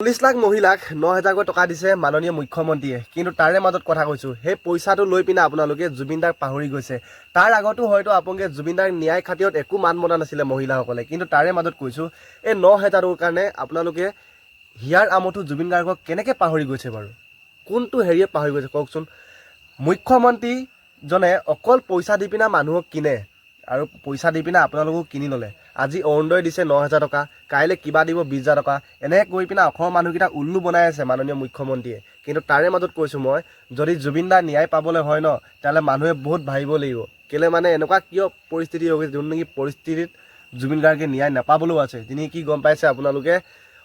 40 লাখ মহিলাক 9000কৈ টকা দিছে মাননীয় মুখ্যমন্ত্ৰীয়ে। কিন্তু তাৰে মাজত কথা কৈছোঁ, সেই পইচাটো লৈ পিনে আপোনালোকে জুবিন দাক পাহৰি গৈছে। তাৰ আগতো হয়তো আপোনালোকে জুবিন দাৰ ন্যায় খাতিৰত একো মাত মতা নাছিলে মহিলাসকলে। কিন্তু তাৰে মাজত কৈছোঁ, এই 9000টোৰ কাৰণে আপোনালোকে হিয়াৰ আমঠু জুবিন গাৰ্গক কেনেকৈ পাহৰি গৈছে বাৰু? কোনটো হেৰিয়ে পাহৰি গৈছে কওকচোন? মুখ্যমন্ত্ৰীজনে অকল পইচা দি পিনে মানুহক কিনে আৰু পইচা দি পিনে আপোনালোকো কিনি ল'লে। আজি অৰুণোদয় দিছে 9000 টকা, কাইলৈ কিবা দিব 20,000 টকা। এনেকৈ কৰি পিনে অসমৰ মানুহকেইটা উল্লু বনাই আছে মাননীয় মুখ্যমন্ত্ৰীয়ে। কিন্তু তাৰে মাজত কৈছোঁ মই, যদি জুবিন দা ন্যায় পাবলৈ হয় ন, তেতিয়াহ'লে মানুহে বহুত ভাবিব লাগিব। কেলৈ মানে এনেকুৱা কিয় পৰিস্থিতি হৈ গৈছে, যোন নেকি পৰিস্থিতিত জুবিন গাৰ্গে ন্যায় নাপাবলৈও আছে? যিনি কি গম পাইছে আপোনালোকে,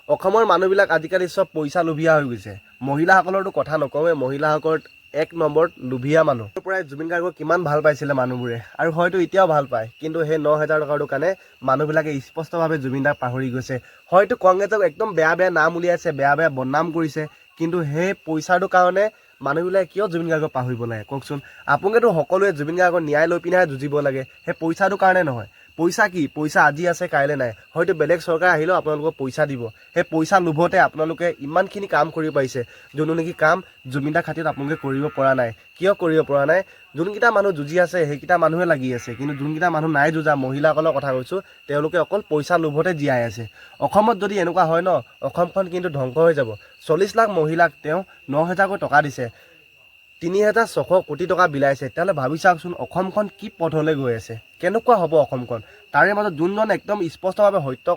অসমৰ মানুহবিলাক আজিকালি চব পইচা লোভীয়া হৈ গৈছে। মহিলাসকলৰতো কথা নকওঁৱে, মহিলাসকল এক নম্বৰত লোভীয়া মানুহ। পৰাই জুবিন গাৰ্গক কিমান ভাল পাইছিলে মানুহবোৰে আৰু হয়তো এতিয়াও ভাল পায়। কিন্তু সেই 9000 টকাটোৰ কাৰণে মানুহবিলাকে স্পষ্টভাৱে জুবিন দাক পাহৰি গৈছে। হয়তো কংগ্ৰেছক একদম বেয়া বেয়া নাম উলিয়াইছে, বেয়া বেয়া বদনাম কৰিছে, কিন্তু সেই পইচাটোৰ কাৰণে মানুহবিলাকে কিয় জুবিন গাৰ্গক পাহৰিব লাগে কওকচোন? আপোনালোকেতো সকলোৱে জুবিন গাৰ্গৰ ন্যায় লৈ পিনেহে যুঁজিব লাগে, সেই পইচাটোৰ কাৰণে নহয়। পইচা কি? পইচা আজি আছে, কাইলৈ নাই। হয়তো বেলেগ চৰকাৰ আহিলেও আপোনালোকক পইচা দিব। সেই পইচা লোভতে আপোনালোকে ইমানখিনি কাম কৰিব পাৰিছে, যোনটো নেকি কাম জুবিন দাৰ খাতিৰত আপোনালোকে কৰিব পৰা নাই। কিয় কৰিব পৰা নাই? যোনকেইটা মানুহ যুঁজি আছে, সেইকেইটা মানুহে লাগি আছে। কিন্তু যোনকেইটা মানুহ নাই যুঁজা, মহিলাসকলৰ কথা কৈছোঁ, তেওঁলোকে অকল পইচা লোভতে জীয়াই আছে। অসমত যদি এনেকুৱা হয় ন, অসমখন কিন্তু ধ্বংস হৈ যাব। 40 লাখ মহিলাক তেওঁ 9000কৈ টকা দিছে, 3600 কোটি টকা বিলাইছে। তেতিয়াহ'লে ভাবি চাওকচোন, অসমখন কি পথলৈ গৈ আছে, কেনেকুৱা হ'ব অসমখন? তাৰে মাজত যোনজন একদম স্পষ্টভাৱে সত্য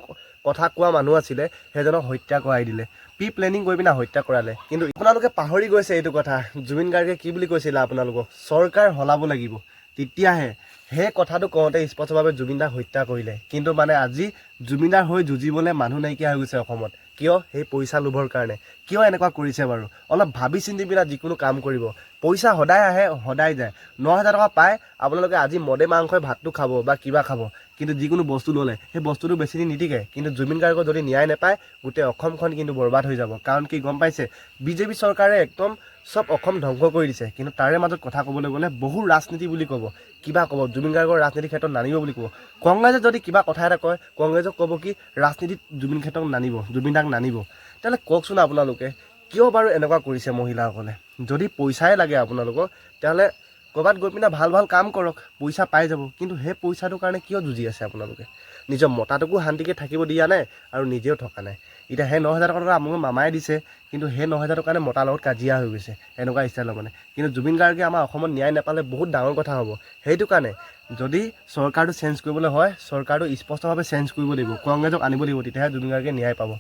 কথা কোৱা মানুহ আছিলে, সেইজনক হত্যা কৰাই দিলে। প্ৰি প্লেনিং কৰি পিনে হত্যা কৰালে। কিন্তু আপোনালোকে পাহৰি গৈছে এইটো কথা, জুবিন গাৰ্গে কি বুলি কৈছিলে আপোনালোকক? চৰকাৰ সলাব লাগিব তেতিয়াহে। সেই কথাটো কওঁতে স্পষ্টভাৱে জুবিন দাক হত্যা কৰিলে। কিন্তু মানে আজি জুবিন দাৰ হৈ যুঁজিবলৈ মানুহ নাইকিয়া হৈ গৈছে অসমত। কিয়? সেই পইচা লোভৰ কাৰণে। কিয় এনেকুৱা কৰিছে বাৰু? অলপ ভাবি চিন্তি পেলাই যিকোনো কাম কৰিব। পইচা সদায় আহে, সদায় যায়। 9000 টকা পায় আপোনালোকে আজি মদে মাংসই ভাতটো খাব বা কিবা খাব, কিন্তু যিকোনো বস্তু ল'লে সেই বস্তুটো বেছি দিন নিটিকে। কিন্তু জুবিন গাৰ্গৰ যদি ন্যায় নাপায়, গোটেই অসমখন কিন্তু বৰবাদ হৈ যাব। কাৰণ কি গম পাইছে? বিজেপি চৰকাৰে একদম চব অসম ধ্বংস কৰি দিছে। কিন্তু তাৰে মাজত কথা ক'বলৈ গ'লে বহু ৰাজনীতি বুলি ক'ব, কিবা ক'ব, জুবিন গাৰ্গৰ ৰাজনীতিৰ ক্ষেত্ৰত নানিব বুলি ক'ব। কংগ্ৰেছে যদি কিবা কথা এটা কয়, কংগ্ৰেছক ক'ব কি ৰাজনীতিত জুবিন ক্ষেত্ৰত নানিব, জুবিন দাক নানিব। তেতিয়াহ'লে কওকচোন আপোনালোকে, কিয় বাৰু এনেকুৱা কৰিছে মহিলাসকলে? যদি পইচাই লাগে আপোনালোকক, তেতিয়াহ'লে ক'ৰবাত গৈ পিনে ভাল ভাল কাম কৰক, পইচা পাই যাব। কিন্তু সেই পইচাটোৰ কাৰণে কিয় যুঁজি আছে আপোনালোকে? নিজৰ মতাটোকো শান্তিকৈ থাকিব দিয়া নাই আৰু নিজেও থকা নাই। এতিয়া সেই 9000 টকা মোক মামাই দিছে, কিন্তু সেই 9000 টকাৰ কাৰণে মতাৰ লগত কাজিয়া হৈ গৈছে, এনেকুৱা ষ্টাইলৰ মানে। কিন্তু জুবিন গাৰ্গে আমাৰ অসমত ন্যায় নাপালে বহুত ডাঙৰ কথা হ'ব। সেইটো কাৰণে যদি চৰকাৰটো চেঞ্জ কৰিবলৈ হয়, চৰকাৰটো স্পষ্টভাৱে চেঞ্জ কৰিব লাগিব, কংগ্ৰেছক আনিব লাগিব, তেতিয়াহে জুবিন গাৰ্গে ন্যায় পাব।